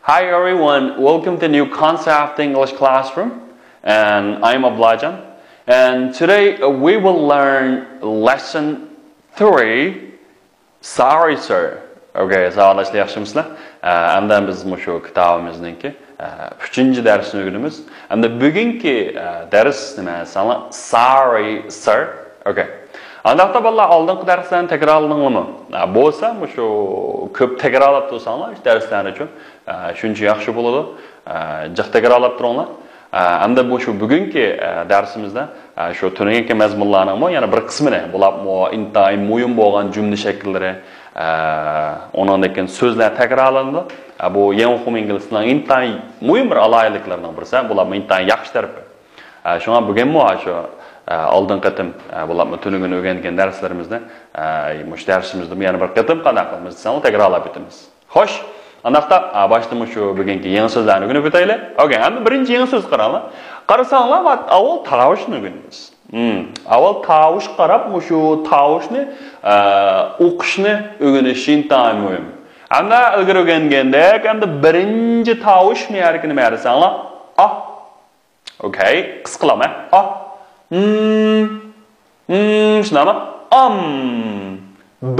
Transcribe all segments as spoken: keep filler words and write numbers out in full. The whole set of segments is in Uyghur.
Hi everyone, welcome to new Concept English Classroom. And I'm Ablajan. And today uh, we will learn lesson three. Sorry, sir. Okay, ساۋاقداشلار ياخشىمۇسىلەر؟ ئە، ئەمدى بىز مۇشۇ كىتابىمىزنىڭكى ئە، ئۈچىنچى دەرسنى ئۆگىنىمىز. ئەمدى بۈگۈنكى ئە، دەرس نېمە دېسەڭلار؟ Sorry, sir. Okay. ئانداقتا بالىلار، ئالدىنقى دەرسلەرنى تەكرارلىدىڭلارمۇ؟ ئە، بولسا مۇشۇ كۆپ تەكرارلاپ تۇرساڭلار دەرسلەرنى ئۈچۈن ئە، شۇنچە ياخشى بولىدۇ. ئە، جىق تەكرارلاپ تۇرۇڭلار. ئە، ئەمدى بۇ شۇ بۈگۈنكى ئە، دەرسىمىزدە ئە، شۇ تۆۋەندىكى مەزمۇنلارنىڭمۇ يەنە بىر قىسمىنى، بولۇپمۇ ئىنتايىن مۇھىم بولغان جۈملە شەكىللىرى، ئە، ئۇنىڭدىن كېيىن سۆزلەر تەكرارلىنىدۇ. ئە، بۇ يەنخۇ مىڭگىلىسنىڭ ئىنتايىن مۇھىم بىر ئالاھىدىلىكلىرىنىڭ بىرسى، بۇلارمۇ ئىنتايىن ياخشى تەرىپى. ئە، شۇڭا بۈگۈنمۇ شۇ ئە، ئالدىنقى قېتىم ئە، بولۇپمۇ تۈنۈگۈن ئۆگەنگەن دەرسلىرىمىزنى ئە، مۇشۇ دەرسىمىزدىمۇ يەنە بىر قېتىم قانداق قىلىمىز دېسەڭلار تەكرارلاپ ئۆتىمىز. خوش، ئانداقتا ئە، باشتا مۇشۇ بۈگۈنكى يېڭى سۆزلەرنى ئۆگىنىپ ئۆتەيلى. ئوكەي، ئەمدى بىرىنچى يېڭى سۆز قاراڭلار. قارىساڭلار، ۋات، ئاۋۋال تاۋۇشنى ئۆگىنىمىز. ھىم، ئاۋۋال تاۋۇشقا قاراپ مۇشۇ تاۋۇشنى ئە، ئوقۇشنى ئۆگىنىش ئىنتايىن مۇھىم. ئەمدى ئىلگىرى ئۆگەنگەندەك، ئەمدى بىرىنچى تاۋۇش مەرىكە نېمە دېسەڭلار؟ ئا. ئوكەي، قىسقا قىلىمەن. ئا. م. م، شۇنداقمۇ؟ ئام. ب.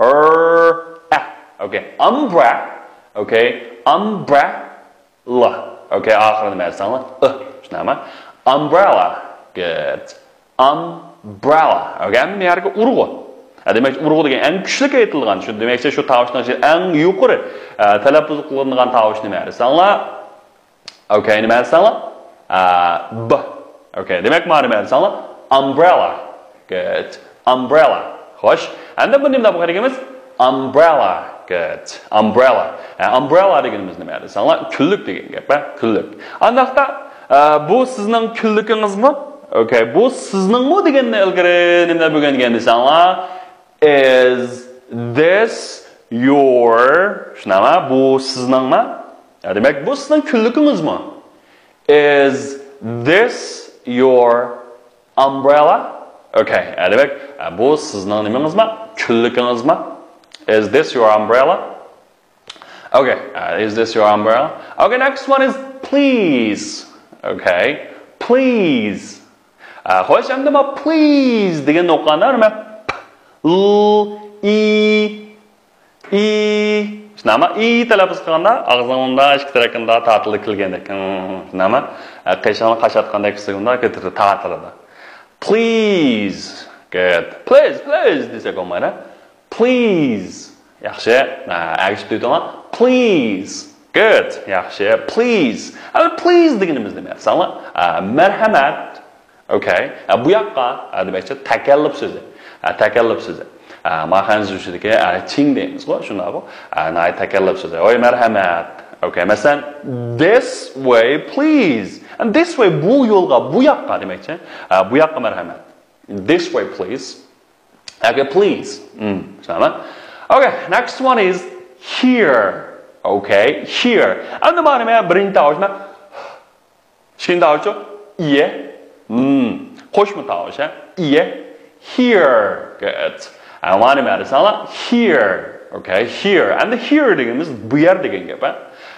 ر. ئە. ئوكەي. ئامبرا. ئوكەي. ئامبرا. لا. ئوكەي، ئاخىرىنى نېمە دېسەڭلار؟ ئى. شۇنداقمۇ؟ Umbrella. Good. Umbrella. ئوكەي، ئەمدى بۇ يەرگە ئۇرغۇ. ھە، دېمەك، ئۇرغۇ دېگەن ئەڭ كۈچلۈك ئېيتىلغان، شۇ دېمەكچى، شۇ تاۋۇشنىڭ ئىچىدە ئەڭ يۇقىرى ئە، تەلەپپۇز قىلىنغان تاۋۇش نېمە دېسەڭلار؟ ئوكەي، نېمە دېسەڭلار؟ ئە، ب. ئوكەي، دېمەك، مانا نېمە دېسەڭلار؟ Umbrella. Good. Umbrella. خوش. ئەمدى بۇنى نېمە دەپ ئوقۇيدىكەنمىز؟ Umbrella. Good. Umbrella. ئە، umbrella دېگىنىمىز نېمە دېسەڭلار؟ كۈنلۈك دېگەن گەپ، ھە؟ كۈنلۈك. ئانداقتا، ئە، بۇ سىزنىڭ كۈنلۈكىڭىزمۇ؟ ئوكەي، بۇ سىزنىڭمۇ دېگەننى ئىلگىرى نېمە دەپ ئۆگەنگەن دېسەڭلار؟ Is this your، شۇنداقمۇ؟ بۇ سىزنىڭمۇ؟ ھە، دېمەك، بۇ سىزنىڭ كۈنلۈكىڭىزمۇ؟ Is this your umbrella? ئوكەي، ھە، دېمەك، ھە، بۇ سىزنىڭ نېمىڭىزمۇ؟ كۈنلۈكىڭىزمۇ؟ Is this your umbrella? Okay, uh, is this your umbrella? Okay, next one is please. Okay, please. ئە، خوش، ئەمدى مانا please دېگەننى ئوقۇغاندا نېمە؟ پ، ل، ئى، ئى. شۇنداقمۇ؟ ئى تەلەپپۇز قىلغاندا ئاغزىڭ مۇنداق ئىككى تەرەپكە مۇنداق تارتىلىپ كەلگەندەك. ھىم، شۇنداقمۇ؟ ئە، قېشىڭنى قاشاتقاندەك ئۈستىگە مۇنداق كۆتۈرۈلۈپ تارتىلىدۇ. Please. Good. Please, please دېسەك بولمايدۇ. Please. ياخشى. ئە، ئەگىشىپ تۇرۇڭلار. Please. Good. ياخشى. Please. ئەمدى please دېگىنىمىز نېمە؟ ساڭلار. ئە، مەرھەمەت. ئوكەي. ئە، بۇ ياققا. ئە، دېمەكچى، تەكەللۇپ سۆزى. ئە، تەكەللۇپ سۆزى. ئە، ماخەنزۇچىدىكى، ئە، چىڭ دەيمىزغۇ، شۇنداقغۇ. ئە، ناھايىتى تەكەللۇپ سۆزى. ۋاي، مەرھەمەت. ئوكەي. مەسىلەن، this way, please. And this way، بۇ يولغا، بۇ ياققا دېمەكچى. ئە، بۇ ياققا مەرھەمەت. This way, please. Okay, please. Hmm, شۇنداقمۇ؟ Okay, next one is here. Okay, here. ئەمدى مانا نېمە؟ بىرىنچى تاۋۇش نېمە؟ ئىككىنچى تاۋۇشچۇ؟ ئىيە. Hmm. قوشما تاۋۇش، ھە؟ ئىيە. Here. Good. ئە، مانا نېمە دېسەڭلار؟ Here. Okay, here. ئەمدى here دېگىنىمىز بۇ يەر دېگەن گەپ، ھە؟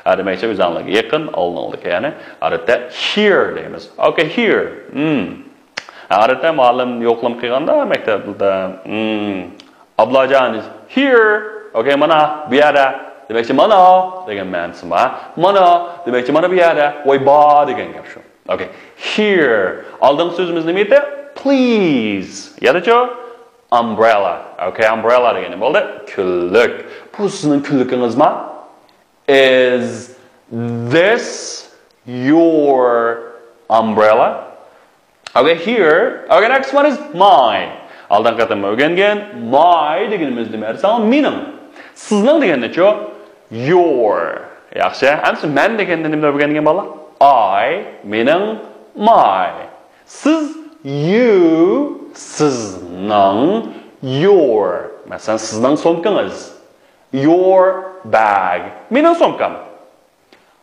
ھە، دېمەكچى، ئۆزۈڭلارغا يېقىن، ئالدىڭلىكى، يەنى ئادەتتە here دەيمىز. Okay, here. Hmm. ئادەتتە مۇئەللىم يوقلىما قىلغاندا مەكتەپتە، hmm، ئابلاجان is here. Okay، مانا بۇ يەردە. دېمەكچى، مانا دېگەن مەنىسى بار. مانا دېمەكچى، مانا بۇ يەردە. ۋاي، بار دېگەن گەپ شۇ. Okay، here. ئالدىنقى سۆزىمىز نېمە ئىدى؟ Please. يەنىچۇ؟ Umbrella. Okay، umbrella دېگىنى بولدى. كۈنلۈك. بۇ سىزنىڭ كۈنلۈكىڭىزمۇ؟ Is this your umbrella? Okay, here. Okay, next one is my. ئالدىنقى قېتىم ئۆگەنگەن my دېگىنىمىز نېمە دېسەڭ، مېنىڭ. سىزنىڭ دېگەندىچۇ؟ Your. ياخشى. ئەمسە مەن دېگەندە نېمە دەپ ئۆگەنگەن بالىلار؟ I، مېنىڭ، my. سىز، you، سىزنىڭ، your. مەسىلەن، سىزنىڭ سومكىڭىز. Your bag. مېنىڭ سومكام.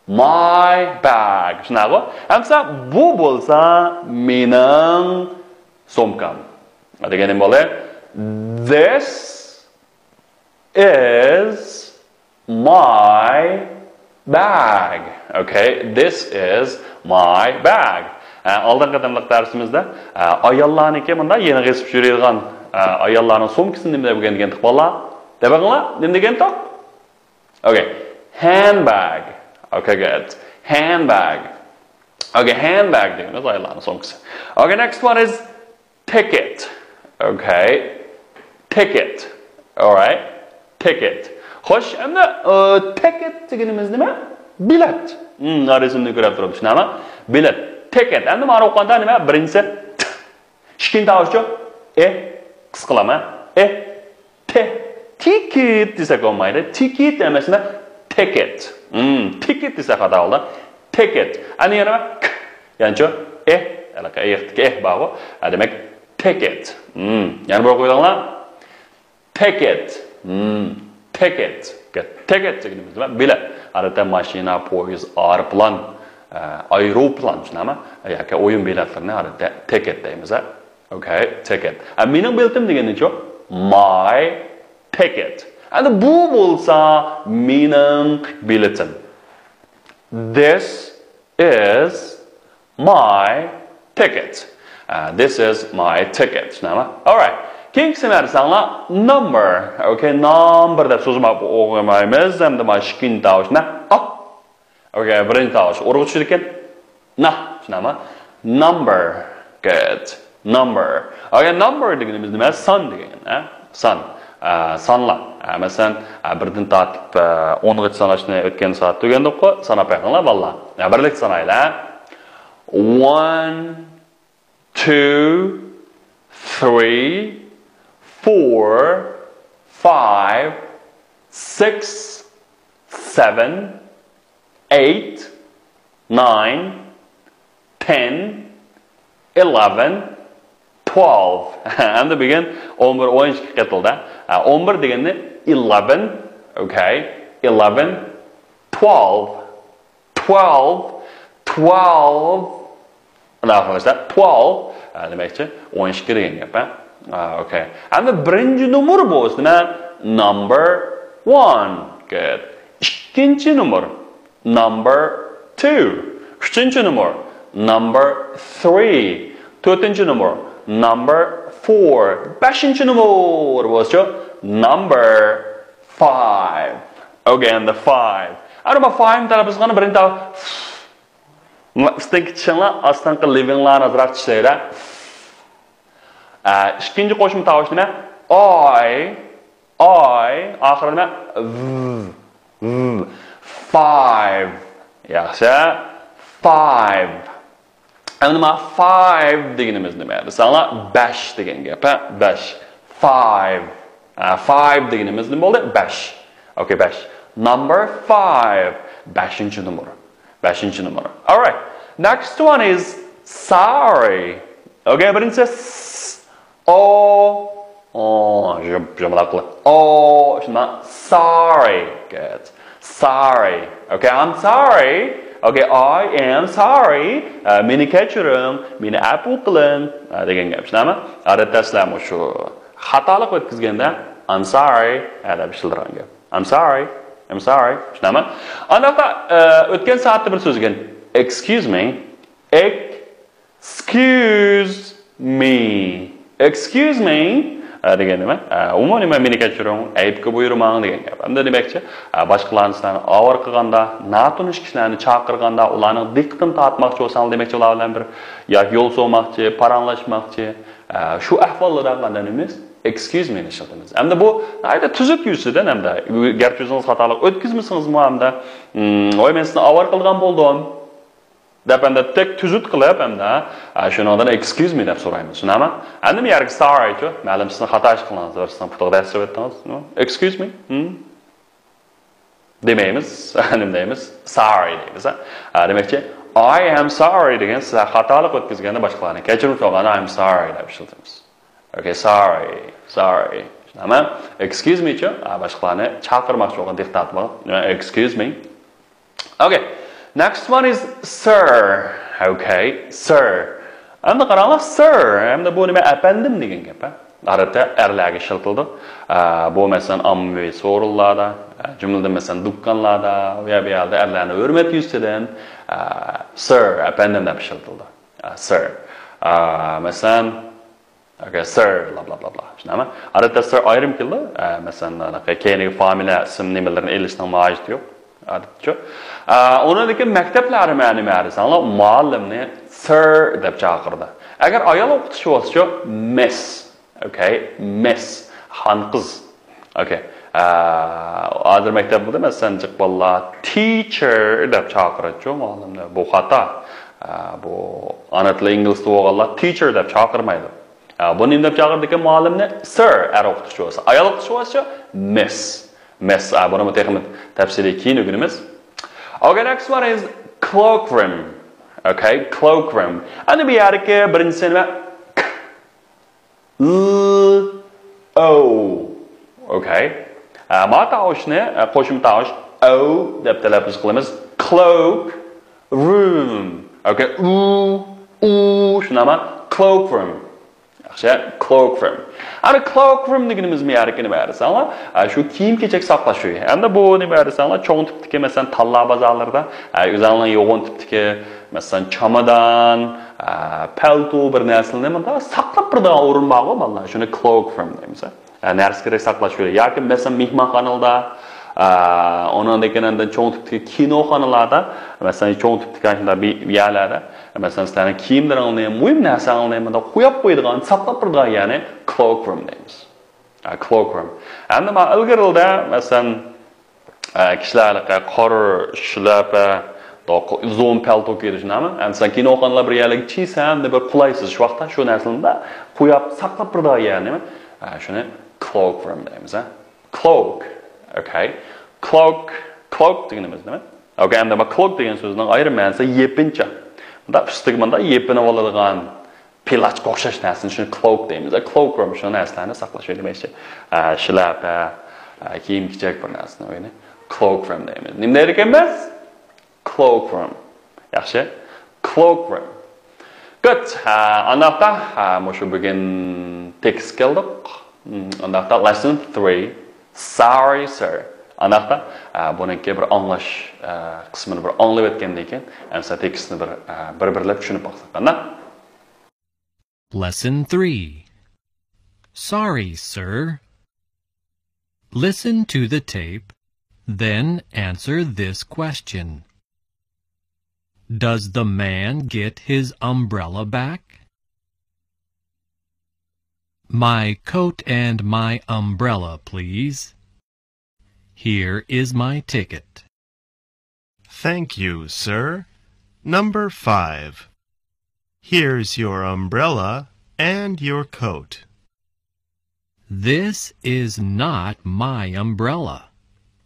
My bag. شۇنداقغۇ؟ ئەمسە بۇ بولسا مېنىڭ سومكام. دېگەننېمە بولدى؟ This is my Bag. Okay, this is my bag. ئە، ئالدىنقى قېتىملىق دەرسىمىزدە، ئە، ئاياللارنىڭكى مۇنداق يېنىغا ئېسىپ يۈرىدىغان، ئە، ئاياللارنىڭ سومكىسىنى نېمە دەپ ئۆگەنگەنتۇق بالىلار؟ دەپ بېقىڭلار، نېمە دېگەنتۇق؟ Okay, handbag. Okay, good. Handbag. Okay, handbag دېگىنىمىز ئاياللارنىڭ سومكىسى. Okay, next one is ticket. Okay. Ticket. Alright. Ticket. خوش، ئەمدى، ئە، ticket دېگىنىمىز نېمە؟ بېلەت. ھىم، رەسىمدىن كۆرۈپ تۇرۇپسىز، نېمە؟ بېلەت. Ticket. ئەمدى مانا ئوقۇغاندا نېمە؟ بىرىنچىسى ت. ئىككىنچى تاۋۇشچۇ؟ ئى. قىسقىلام، ھە؟ ئى. تى. تىكېت دېسەك بولمايدۇ. تىكېت ئەمەس، نېمە؟ تىكېت. ھىم، تىكېت دېسەك خاتا بولدى. تىكېت. ئەنە يەنە ك. يەنىچۇ؟ ئى. ھېلىقى ئېيىقتىكى ئى بارغۇ. ھە، دېمەك، تىكېت. ھىم، يەنە بىر ئوقۇۋېلىڭلار. تىكېت. ھىم، تىكېت. تىكېت دېگىنىمىز نېمە؟ بېلەت. ئادەتتە ماشىنا، پويىز، ئايروپىلان، ئە، ئايروپىلان، چۈشىنەمە؟ ياكى ئويۇن بېلەتلىرىنى ئادەتتە تىكېت دەيمىز، ھە؟ Okay, ticket. ئە، مېنىڭ بېلىتىم دېگىنىچۇ؟ My ticket. ئەمدى بۇ بولسا مېنىڭ بېلىتىم. This is my ticket. ئە، this is my ticket. چۈشىنەمە؟ Alright. كېيىنكىسىنى دېسەڭلار، number. Okay, number دەپ سوزما ئوقۇمايمىز. ئەمدى مانا ئىككىنچى تاۋۇشنى. ئا. Okay، بىرىنچى تاۋۇش ئۇرغۇ چۈشىدىكەن. نا، چۈشىنەمە؟ Number. Good. Number. Okay, number دېگىنىمىز نېمە؟ سان دېگەن، ھە؟ سان. ئە، سانلار. ئە، مەسىلەن، ئە، بىردىن تارتىپ، ئە، ئونغىچە ساناشنى ئۆتكەن سائەتتە ئۆگەندۇققۇ. ساناپ بېقىڭلار، بالىلار. ئە، بىرلىكتە سانايلى، ھە؟ One, two, three, four, five, six, seven, eight, nine, ten, eleven, twelve. ئەمدى بۈگۈن ئون بىر، ئون ئىككى قېتىلدى. ھە، ئون بىر دېگەننى eleven، okay، eleven، twelve، twelve، twelve. ئاخىرلاشتا twelve، ھە، دېمەكچى، ئون ئىككى دېگەن گەپ، ھە؟ ھە، okay. ئەمدى بىرىنچى نومۇر بولسا نېمە؟ Number one. Good. ئىككىنچى نومۇر. Number two. ئۈچىنچى نومۇر. Number three. تۆتىنچى نومۇر. Number four. بەشىنچى نومۇر بولسىچۇ؟ Number five. Okay, and the five. ئەنە بۇ five تەلەپپۇز قىلغاندا بىرىنچى تەلەپپۇز. ئۈستۈنكى چىشىڭلار، ئاستىنقى لىۋىڭلارنى ئازراق چىشلەيلى. ئە، ئىككىنچى قوشما تاۋۇش نېمە؟ ئاي، ئاي، ئاخىرى نېمە؟ ۋ، ۋ. Five. ياخشى. Five. ئەمدى مانا five دېگىنىمىز نېمە دېسەڭلار، بەش دېگەن گەپ، ھە؟ بەش. Five. ئە، five دېگىنىمىز نېمە بولدى؟ بەش. Okay، بەش. Number five. بەشىنچى نومۇر. بەشىنچى نومۇر. Alright. Next one is sorry. Okay، بىرىنچىسى s، o، o، جۇم-، جۇملاق قىلىپ. O، شۇنداق. Sorry. Good. Sorry. Okay, I'm sorry. Okay, I am sorry. ئە، مېنى كەچۈرۈڭ، مېنى ئەپۇ قىلىڭ، ئە، دېگەن گەپ. چۈشىنەمە؟ ئادەتتە سىلەر مۇشۇ خاتالىق ئۆتكۈزگەندە، I'm sorry، ئە، دەپ ئىشلىتىدىغان گەپ. I'm sorry. I'm sorry. چۈشىنەمە؟ ئانداقتا، ئە، ئۆتكەن سائەتتە بىر سۆزگەن. Excuse me. Excuse me. Excuse me. ئە، دېگەن نېمە؟ ئە، ئۇمۇ نېمە؟ مېنى كەچۈرۈڭ، ئەيىبكە بۇيرۇماڭ دېگەن گەپ. ئەمدى دېمەكچى، ئە، باشقىلارنى سىلەرنى ئاۋارە قىلغاندا، ناتونۇش كىشىلەرنى چاقىرغاندا، ئۇلارنىڭ دىققىتىنى تارتماقچى بولساڭلار، دېمەكچى، ئۇلار بىلەن بىر ياكى يول سورىماقچى، پاراڭلاشماقچى، ئە، شۇ ئەھۋاللاردا قانداق دەيمىز؟ Excuse me نى ئىشلىتىمىز. ئەمدى بۇ ناھايىتى تۈزۈك يۈزىدىن ئەمدى، گەرچە ئۆزىڭىز خاتالىق ئۆتكۈزمىسىڭىزمۇ ئەمدى، م، ۋاي، مەن سىزنى ئاۋارە قىلغان بولدۇم. دەپ ئەمدى تەك تۈزۈت قىلىپ ئەمدى، ئە، شۇنىڭدىن excuse me دەپ سورايمىز، شۇنداقمۇ؟ ئەمدى بۇ يەرگە sorry چۇ، مەلۇم سىزنىڭ خاتا ئىش قىلغىنىڭىز بار، سىزنىڭ پۇتىغا دەرس سېلىۋەتتىڭىز. Excuse me. ھىم؟ دېمەيمىز، نېمە دەيمىز؟ Sorry دەيمىز، ھە؟ ئە، دېمەكچى، I am sorry دېگەن سىز خاتالىق ئۆتكۈزگەندە باشقىلارنى كەچۈرۈم سورىغاندا I'm sorry دەپ ئىشلىتىمىز. Okay, sorry, sorry. شۇنداقمۇ؟ Excuse me چۇ، ئە، باشقىلارنى چاقىرماقچى بولغان دىقتات بار. Excuse me. Okay. Next one is sir. Okay, sir. ئەمدى قاراڭلار، sir. ئەمدى بۇ نېمە؟ ئەپەندىم دېگەن گەپ، ھە؟ ئادەتتە ئەرلەرگە ئىشلىتىلىدۇ. ئە، بۇ، مەسىلەن، ئاممىۋى سورۇنلاردا، ئە، جۈملىدىن، مەسىلەن، دۇكانلاردا، ئۇ يەر بۇ يەردە ئەرلەرنى ھۆرمەت يۈزىسىدىن، ئە، سىر، ئەپەندىم دەپ ئىشلىتىلىدۇ. ئە، سىر. ئە، مەسىلەن، ئوكەي، سىر، بلا، بلا، بلا، بلا. چۈشىنەمەن. ئادەتتە سىر ئايرىم كېلىدۇ. ئە، مەسىلەن، كەينىگە فامىلە ئىسىم نېمىلىرىنى ئېلىشنىڭ ھاجىتى يوق. ئادەتتىچۇ. ئە، ئۇنىڭدىن كېيىن مەكتەپلەر مەنىمەن دېسەڭلار، مۇئەللىمنى سىر دەپ چاقىرىدۇ. ئەگەر ئايال ئوقۇتقۇچى بولسىچۇ، مىس. ئوكەي، مىس. خانقىز. ئوكەي. ئە، ھازىر مەكتەپ بولدى، مەسىلەن، جىق بالىلار تىچېر دەپ چاقىرىدۇچۇ مۇئەللىمنى. بۇ خاتا. ئە، بۇ ئانا تىلى ئىنگلىز تىلى بولغانلار تىچېر دەپ چاقىرمايدۇ. ئە، بۇ نېمە دەپ چاقىرىدىكەن مۇئەللىمنى؟ سىر، ئەر ئوقۇتقۇچى بولسا. ئايال ئوقۇتقۇچى بولسا، مىس. مىس. ئە، بۇنىمۇ تېخىمۇ تەپسىلىي كېيىن ئۆگىنىمىز. ئوكەي، next one is cloakroom. ئوكەي، cloakroom. ئەنە بۇ يەردىكى بىرىنچىسى نېمە؟ ل، ئو. ئوكەي. ئە، ما تاۋۇشنى، ئە، قوشۇمچە تاۋۇش ئو دەپ تەلەپپۇز قىلىمىز. Cloak room. ئوكەي. ئۇ، ئۇ، شۇنداقمۇ؟ Cloak room. ياخشى. Cloak room. ئەنە cloak room دېگىنىمىز مۇ يەردىكى نېمە دېسەڭلار؟ ئە، شۇ كىيىم-كېچەك ساقلاش ئۆيى. ئەمدى بۇ نېمە دېسەڭلار؟ چوڭ تىپتىكى، مەسىلەن، تاللا بازارلىرىدا، ئە، ئۆزۈڭلارنىڭ يوغان تىپتىكى، مەسىلەن، چامادان، ئە، پەلتو بىر نەرسىلەرنى مۇنداق ساقلاپ بېرىدىغان ئورۇن بارغۇ، بالىلار. شۇنى cloak room دەيمىز. ئە، نەرسە-كېرەك ساقلاش ئۆيى. ياكى، مەسىلەن، مېھمانخانىلاردا، ئە، ئۇنىڭدىن كېيىن ئاندىن چوڭ تىپتىكى كىنوخانىلاردا، مەسىلەن، چوڭ تىپتىكى شۇنداق بىر يەرلەردە، مەسىلەن، سىلەرنىڭ كىيىملىرىڭلارنى، مۇھىم نەرسىلەرنى مۇنداق قويۇپ قويىدىغان، ساقلاپ بېرىدىغان يەرنى cloak room دەيمىز. ئە، cloak room. ئەمدى مانا ئىلگىرىلىدە، مەسىلەن، ئە، كىشىلەر ھېلىقى قارا شىلەپە، زۇڭ پەلتو كىيىدۇ، شۇنداقمۇ؟ ئەمدى سەن كىنوخانىلار بىر يەرلەرگە چىيسەن، بىر قولايسىز شۇ ۋاقىتتا شۇ نەرسىلەرنى قويۇپ ساقلاپ بېرىدىغان يەرنى، ئە، شۇنى cloak room دەيمىز، ھە؟ Cloak. ئوكەي. Cloak. Cloak دېگىنىمىز نېمە؟ ئوكەي، ئەمدى بۇ cloak دېگەن سۆزنىڭ ئايرىم مەنىسى يېپىنچا. مۇنداق ئۈستىگە مۇنداق يېپىنىۋالىدىغان پىلاچقا ئوخشاش نەرسىنى، شۇنى cloak دەيمىز. Cloak room شۇ نەرسىلەرنى ساقلاش ئۆيى دېمەكچى. ئە، شىلەپە، ئە، كىيىم-كېچەك بىر نەرسىنى ئۆينى cloak room دەيمىز. نېمە دەيدىكەنمىز؟ Cloak room. ياخشى. Cloak room. Good. ئە، ئانداقتا، ئە، مۇشۇ بۈگۈن تېكىست كەلدۇق. ئانداقتا lesson three. Sorry, sir. ئانداقتا، ئە، بۇنىڭكى بىر ئاڭلاش، ئە، قىسمىنى بىر ئاڭلىۋەتكەندىن كېيىن، ئەمسە تېكىستنى بىر، ئە، بىر-بىرلەپ چۈشىنىپ باقساق قانداق؟ Lesson three. Sorry, sir. Listen to the tape, then answer this question. Does the man get his umbrella back? My coat and my umbrella, please. Here is my ticket. Thank you, sir. Number five. Here's your umbrella and your coat. This is not my umbrella.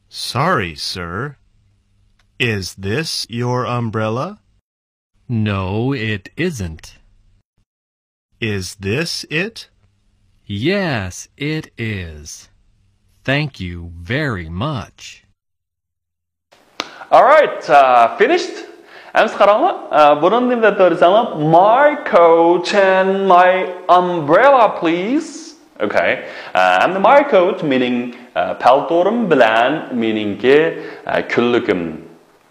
Sorry, sir. Is this your umbrella? No, it isn't. Is this it? Yes, it is. Thank you very much. Alright, uh, finished. ئەمسە قاراڭلار، ئە، بۇنىڭ نېمە دەپ دېسەڭلار، my coat and my umbrella, please. ئوكەي. ئە، ئەمدى my coat مېنىڭ، ئە، پەلتورۇم بىلەن مېنىڭكى، ئە، كۈنلۈكۈم.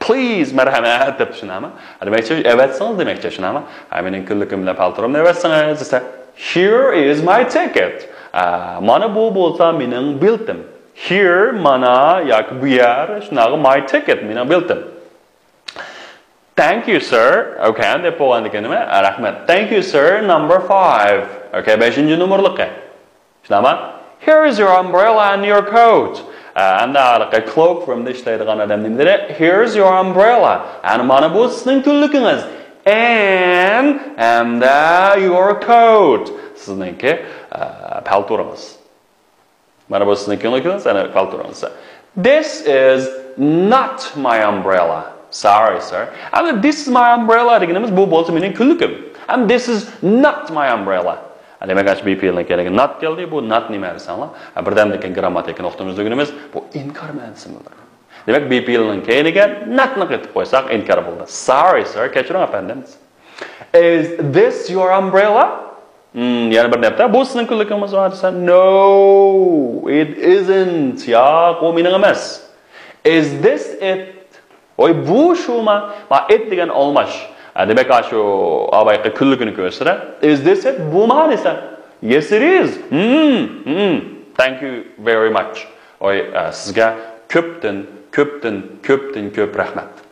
Please، مەرھەمەت دەپ چۈشىنەمەن. دېمەكچى، ئەۋەتسىڭىز دېمەكچى، چۈشىنەمەن. ھە، مېنىڭ كۈنلۈكۈم بىلەن پەلتورۇمنى ئەۋەتسىڭىز دېسە، here is my ticket. ئە، مانا بۇ بولسا مېنىڭ بېلىتىم. Here، مانا ياكى بۇ يەر، شۇنداقلا my ticket، مېنىڭ بېلىتىم. Thank you, sir. ئوكەي، دەپ بولغاندىكىن نېمە؟ رەھمەت. Thank you, sir. Number five. ئوكەي، بەشىنچى نومۇرلۇقى. شۇنداقمۇ؟ Here is your umbrella and your coat. ئە، ئەمدى ھېلىقى cloak roomدا ئىشلەيدىغان ئادەم نېمە دېدى؟ Here is your umbrella. ئەنە مانا بۇ سىزنىڭ كۈنلۈكىڭىز. And، ھەمدە your coat. سىزنىڭكى، ئە، پەلتورىڭىز. مانا بۇ سىزنىڭ كۈنلۈكىڭىز، ئەنە پەلتورىڭىز. This is not my umbrella. Sorry, sir. ئەمدى this is my umbrella دېگىنىمىز بۇ بولسا مېنىڭ كۈنلۈكۈم. And this is not my umbrella. دېمەك، ئاشۇ be پېئىلنىڭ كەينىگە not كەلدى. بۇ not نېمە دېسەڭلار، ھە، بىردەمدىن كېيىن گىرامماتىكا نۇقتىمىزدا ئۆگىنىمىز. بۇ ئىنكار مەنىسى بىلدۈرىدۇ. دېمەك، be پېئىلنىڭ كەينىگە not نى قېتىپ قويساق، ئىنكار بولدى. Sorry, sir. كەچۈرۈڭ، ئەپەندىم. Is this your umbrella? Hmm، يەنە بىر نەپتە، بۇ سىزنىڭ كۈنلۈكىڭىزمۇ دېسە، no, it isn't. ياق، ئۇ مېنىڭ ئەمەس. Is this it? ۋاي، بۇ شۇما؟ ما it دېگەن ئالماش. ھە، دېمەك، ئاشۇ ئاۋايقى كۈنلۈكىنى كۆرسىدە. Is this it? بۇما دېسە. Yes, it is. Hmm, hmm. Thank you very much. ۋاي، ئە، سىزگە كۆپتىن، كۆپتىن، كۆپتىن كۆپ رەھمەت.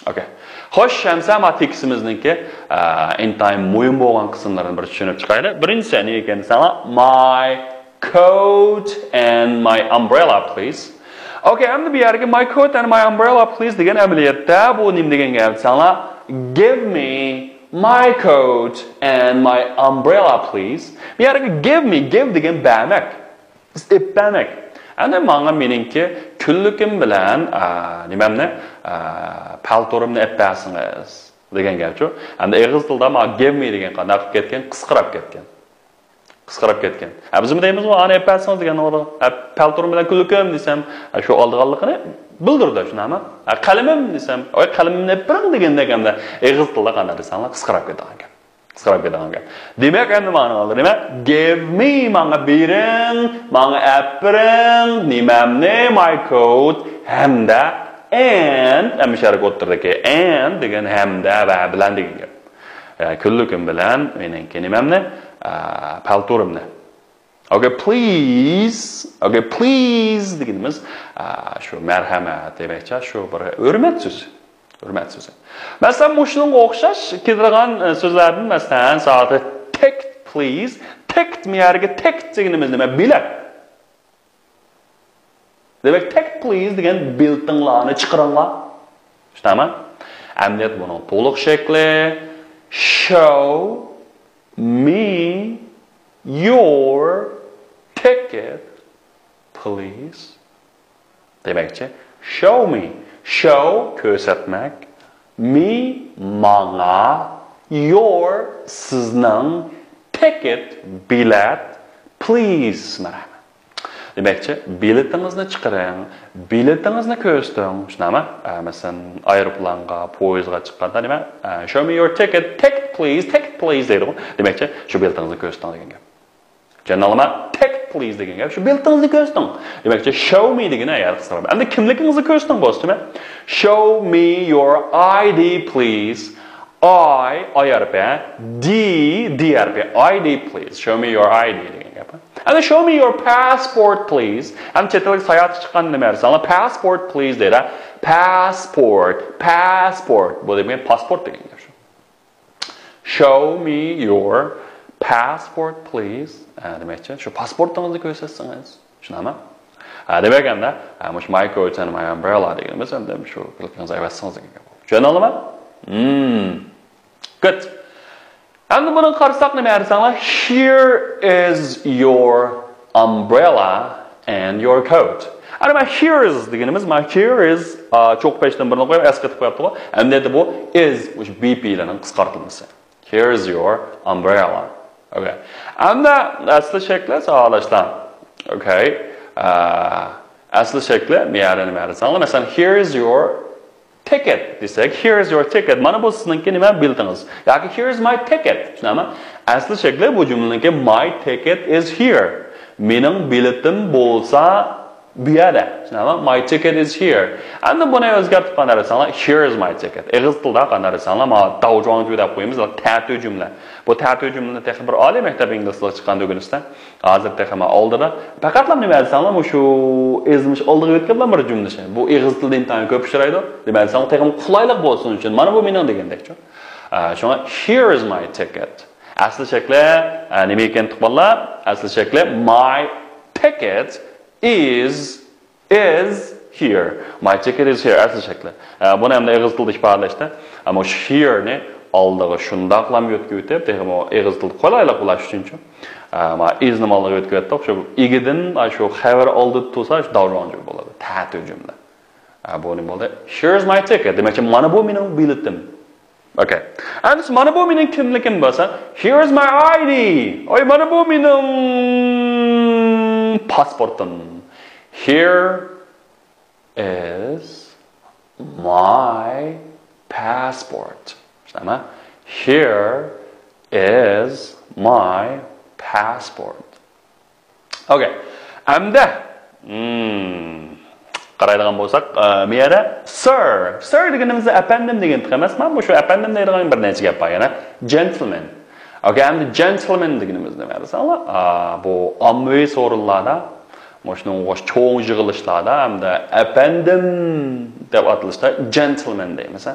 Okay. خوش، ئەمسە ما تېكىستىمىزنىڭكى، ئە، ئىنتايىن مۇھىم بولغان قىسىملىرىنى بىر چۈشىنىپ چىقايلى. بىرىنچىسى نېمە ئىكەن دېسەڭلار، my coat and my umbrella, please. Okay، ئەمدى بۇ يەرگە my coat and my umbrella, please دېگەن ئەمەلىيەتتە بۇ نېمە دېگەن گەپ دېسەڭلار، give me my coat and my umbrella, please. بۇ يەرگە give me، give دېگەن بەرمەك. ئېلىپ بەرمەك. ئەنە ماڭا مېنىڭكى كۈنلۈكۈم بىلەن، ئا، نېمەمنى، ئا، پەلتورۇمنى ئېلىپ بەرسىڭىز دېگەن گەپچۇ. ئەمدى ئېغىز تىلدا مانا give me دېگەن قانداق قىلىپ كەتكەن؟ قىسقىراپ كەتكەن. قىسقىراپ كەتكەن. ھە، بىز دەيمىزغۇ، ئانى ئېلىپ بەرسىڭىز دېگەن ئورۇن. ھە، پەلتورۇم بىلەن كۈنلۈكۈم دېسەم، ھە، شۇ ئالىدىغانلىقىنى بىلدۈرىدۇ، شۇنداقمۇ؟ ھە، قەلىمىم دېسەم، ۋاي، قەلىمىمنى ئېلىپ بېرىڭ دېگەندەك، ئەمدى ئېغىز تىلدا قانداق دېسەڭلار، قىسقىراپ كېتىدىغان گەپ. قىسقىراپ كېتىدىغان گەپ. دېمەك، ئەمدى مانا ئالدى نېمە؟ Give me، ماڭا بېرىڭ، ماڭا ئەپ بېرىڭ، نېمەمنى؟ My coat، ھەمدە، and، ئەمدى شەرق ئوتتۇرىدىكى and دېگەن ھەمدە ۋە بىلەن دېگەن گەپ. يەنى كۈنلۈكۈم بىلەن مېنىڭكى نېمەمنى؟ ئە، پەلتورۇمنى. Okay, please. Okay, please دېگىنىمىز، ئە، شۇ مەرھەمەت دېمەكچە، شۇ بىر ھۆرمەت سۆزى. ھۆرمەت سۆزى. مەسىلەن، مۇشۇنىڭغا ئوخشاش كېلىدىغان، ئە، سۆزلەردىن، مەسىلەن، سائەتتە تېكىت، پلىز. تېكىت، مەيەرگە تېكىت دېگىنىمىز نېمە؟ بېلەت. دېمەك، تېكىت، پلىز دېگەن بېلىتىڭلارنى چىقىرىڭلار. چۈشەندىڭلارمۇ؟ ئەمدى بۇنىڭ تولۇق شەكلى، show me your ticket, please. دېمەكچى، show me، show، كۆرسەتمەك، me، ماڭا، your، سىزنىڭ، ticket، بېلەت، please، مەرھەمەت. دېمەكچى، بېلىتىڭىزنى چىقىرىڭ، بېلىتىڭىزنى كۆرسىتىڭ، شۇنداقمۇ؟ ئە، مەسىلەن، ئايروپىلانغا، پويىزغا چىققاندا نېمە؟ ئە، show me your ticket، ticket please، ticket please دەيدىغۇ. دېمەكچى، شۇ بېلىتىڭىزنى كۆرسىتىڭ دېگەن گەپ. چۈشەندىڭلارمۇ؟ تېكىت، پلىز دېگەن گەپ شۇ بېلىتىڭىزنى كۆرسىتىڭ. دېمەكچى، show me دېگىنى ئەگەر قىسقىراپ. ئەمدى كىملىكىڭىزنى كۆرسىتىڭ بولسا نېمە؟ Show me your I D, please. I، I ھەرپى، D، D ھەرپى، I D, please. Show me your I D دېگەن گەپ. ئەمدى show me your passport, please. ئەمدى چەت ئەلگە ساياھەتكە چىققاندا نېمە دېسەڭلار؟ Passport, please دەيدۇ. Passport، passport. بۇ دېگەن پاسپورت دېگەن گەپ شۇ. Show me your passport, please. ئە، دېمەكچى، شۇ پاسپورتىڭىزنى كۆرسەتسىڭىز. شۇنداقمۇ؟ ئە، دېمەك ئەمدى، ئە، مۇشۇ my coat and my umbrella دېگىنىمىز ئەمدى شۇ بېلىتىڭىزنى ئەۋەتسىڭىز دېگەن گەپ. چۈشەندىڭلارمۇ؟ Hmm. Good. ئەمدى بۇنى قارىساق نېمە دېسەڭلار؟ Here is your umbrella and your coat. ئەنە مانا here is دېگىنىمىز، مانا here is، ئا، چوقۇ پەشتىن بىرنى قويۇپ، ئەسقېتىپ قويۇپتىغۇ. ئەمدى بۇ is، مۇشۇ B P لەرنىڭ قىسقارتىلمىسى. Here is your umbrella. Okay. ئەمدى ئەسلى شەكلى ساۋاقداشلار. Okay. ئا، ئەسلى شەكلى مەيەردە نېمە دېسەڭلار؟ مەسىلەن، here is your ticket دېسەك، here is your ticket. مانا بۇ سىزنىڭكى نېمە؟ بېلىتىڭىز. ياكى here is my ticket. شۇنداقمۇ؟ ئەسلى شەكلى بۇ جۈملىنىڭكى my ticket is here. مېنىڭ بېلىتىم بولسا بۇ يەردە. شۇنداقمۇ؟ My ticket is here. ئەمدى بۇنى ئۆزگەرتىپ قانداق دېسەڭلار، here is my ticket. ئېغىز تىلدا قانداق دېسەڭلار، مانا داۋجۇاڭجۇ دەپ قويىمىز، تەتۈر جۈملە. بۇ تەتۈر جۈملىنى تېخى بىر ئالىي مەكتەپ ئىنگلىز تىلىغا چىققان تۈگۈنىسىدە. ھازىر تېخىمۇ ئالدىدا. پەقەتلا نېمە دېسەڭلار، مۇشۇ ئىزمىش ئالدىغا ئۆتكەنلا بىر جۈملىشى. بۇ ئېغىز تىلدا ئىنتايىن كۆپ ئۇچرايدۇ. نېمە دېسەڭلار، تېخىمۇ قولايلىق بولسۇن ئۈچۈن. مانا بۇ مېنىڭ دېگەندەكچۇ. ئە، شۇڭا here is my ticket. ئەسلى شەكلى، ئە، نېمە ئىكەن ئۇقۇپ بالىلار؟ ئەسلى شەكلى my ticket is is here. My ticket is here. ئەسلى شەكلى. ئە، بۇنى ئەمدى ئېغىز تىلدا ئىپادىلەشتە، ئە، مۇشۇ here نى ئالدىغا شۇنداقلا يۆتكىۋېتىپ، تېخىمۇ ئېغىز تىلدا قولايلىق بولۇش ئۈچۈنچۇ. ئە، ما is نى ئالدىغا يۆتكىۋەتتۇق. شۇ ئىگىدىن، ئە، شۇ خەۋەر ئالدىدا تۇرسا، شۇ داۋجۇاڭجۇ بولىدۇ. تەتۈر جۈملە. ئە، بۇ نېمە بولدى؟ Here's my ticket. دېمەكچى، مانا بۇ مېنىڭ بېلىتىم. Okay. ئەمدى مانا بۇ مېنىڭ كىملىكىم بولسا، here's my I D. ئاي، مانا بۇ مېنىڭ پاسپورتۇم. Here is my passport. شۇنداقمۇ؟ Here is my passport. Okay. ئەمدى، hmm, قارايدىغان بولساق، ئە، مۇ يەردە سىر. سىر دېگىنىمىز ئەپەندىم دېگەن تېخى ئەمەس. مانا مۇشۇ ئەپەندىم دەيدىغان بىر نەچچە گەپ بار يەنە. جېنتلمېن. ئوكەي، ئەمدى جېنتلمېن دېگىنىمىز نېمە دېسەڭلار، ئا، بۇ ئاممىۋى سورۇنلاردا، مۇشۇنىڭغا ئوخشاش چوڭ يىغىلىشلاردا ھەمدە ئەپەندىم دەپ ئاتىلىشتا جېنتلمېن دەيمىز.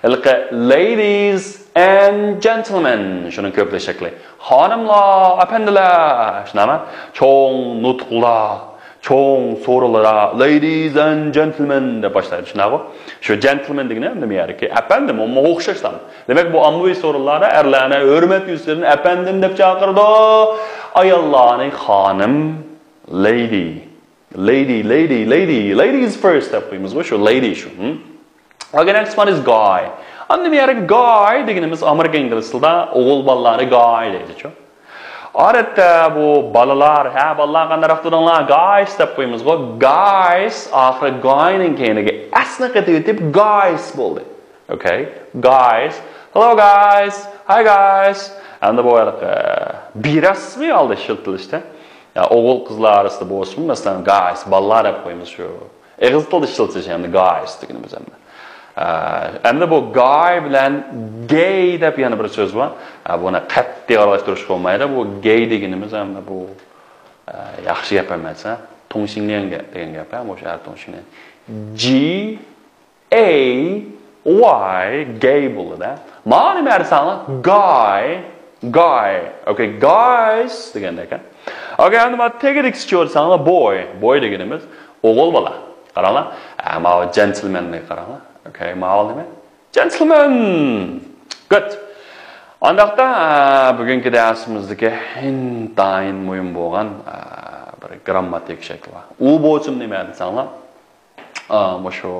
ھېلىقى ladies and gentlemen، شۇنىڭ كۆپلەش شەكلى. خانىملار، ئەپەندىلەر، شۇنداقمۇ؟ چوڭ نۇتۇقلار، چوڭ سورۇنلاردا ladies and gentlemen دەپ باشلايدۇ، شۇنداقمۇ؟ شۇ جېنتلمېن دېگىنى نېمە يەركى؟ ئەپەندىم، ئۇمۇ ئوخشاشلا. دېمەك، بۇ ئاممىۋى سورۇنلاردا ئەرلەرنى ھۆرمەت يۈزىسىدىن ئەپەندىم دەپ چاقىرىدۇ، ئاياللارنى خانىم، lady، lady، lady، lady، ladies first دەپ قويىمىزغۇ، شۇ lady شۇ. ھىم؟ Okay, next one is guy. ئەمدى بۇ يەردە guy دېگىنىمىز ئامېرىكا ئىنگلىز تىلىدا ئوغۇل بالىلارنى guy دەيدىچۇ. ئادەتتە بۇ بالىلار، ھە، بالىلار قانداق تۇردۇڭلار، guys دەپ قويىمىزغۇ. Guys ئاخىرى guy نىڭ كەينىگە s نى قېتىۋېتىپ guys بولدى. Okay, guys. Hello guys. Hi guys. ئەمدى بۇ ھېلىقى، ئە، بىرەسمى ھالدا ئىشلىتىلىشتە. يا، ئوغۇل قىزلار ئارىسىدا بولسىمۇ، مەسىلەن، guys، بالىلار دەپ قويىمىز شۇ. ئېغىز تىلدا ئىشلىتىلىشى ئەمدى guys دېگىنىمىز ئەمدى. ئە، ئەمدى بۇ guy بىلەن gay دەپ يەنە بىر سۆز بار. ئە، بۇنى قەتئىي ئارىلاشتۇرۇشقا بولمايدۇ. بۇ gay دېگىنىمىز ئەمدى بۇ، ئە، ياخشى گەپ ئەمەس، ھە. 同性恋 دېگەن گەپ، ھە، مۇشۇ ئەر 同性恋. G A Y، gay بولىدۇ. مانا نېمە دېسەڭلار، guy، guy. Okay, guys دېگەندەك. Okay، ئەمدى مانا تېگىدىكىسى چۇ دېسەڭلار، boy. Boy دېگىنىمىز ئوغۇل بالا. قاراڭلار. ئە، ماۋۇ جېنتلمېننى قاراڭلار. Okay، ماۋۇ نېمە؟ Gentlemen. Good. ئانداقتا، ئە، بۈگۈنكى دەرسىمىزدىكى ئىنتايىن مۇھىم بولغان، ئە، بىر گرامماتىك شەكلى بار. ئۇ بولسىمۇ نېمە دېسەڭلار؟ ئا، مۇشۇ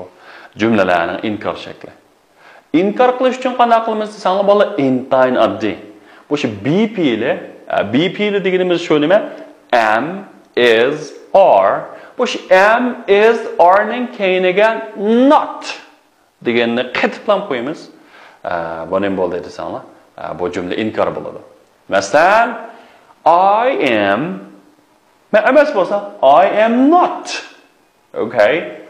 جۈملىلەرنىڭ ئىنكار شەكلى. ئىنكار قىلىش ئۈچۈن قانداق قىلىمىز دېسەڭلار، بالىلار، ئىنتايىن ئاددىي. مۇشۇ be پېئىلى، ئە، be پېئىلى دېگىنىمىز شۇ نېمە؟ Am، is، are. مۇشۇ am، is، are نىڭ كەينىگە not دېگەننى قېتىپلا قويىمىز. ئە، بۇ نېمە بولدى دېسەڭلار، ئە، بۇ جۈملە ئىنكار بولىدۇ. مەسىلەن، I am، مەن ئەمەس بولسا، I am not. Okay.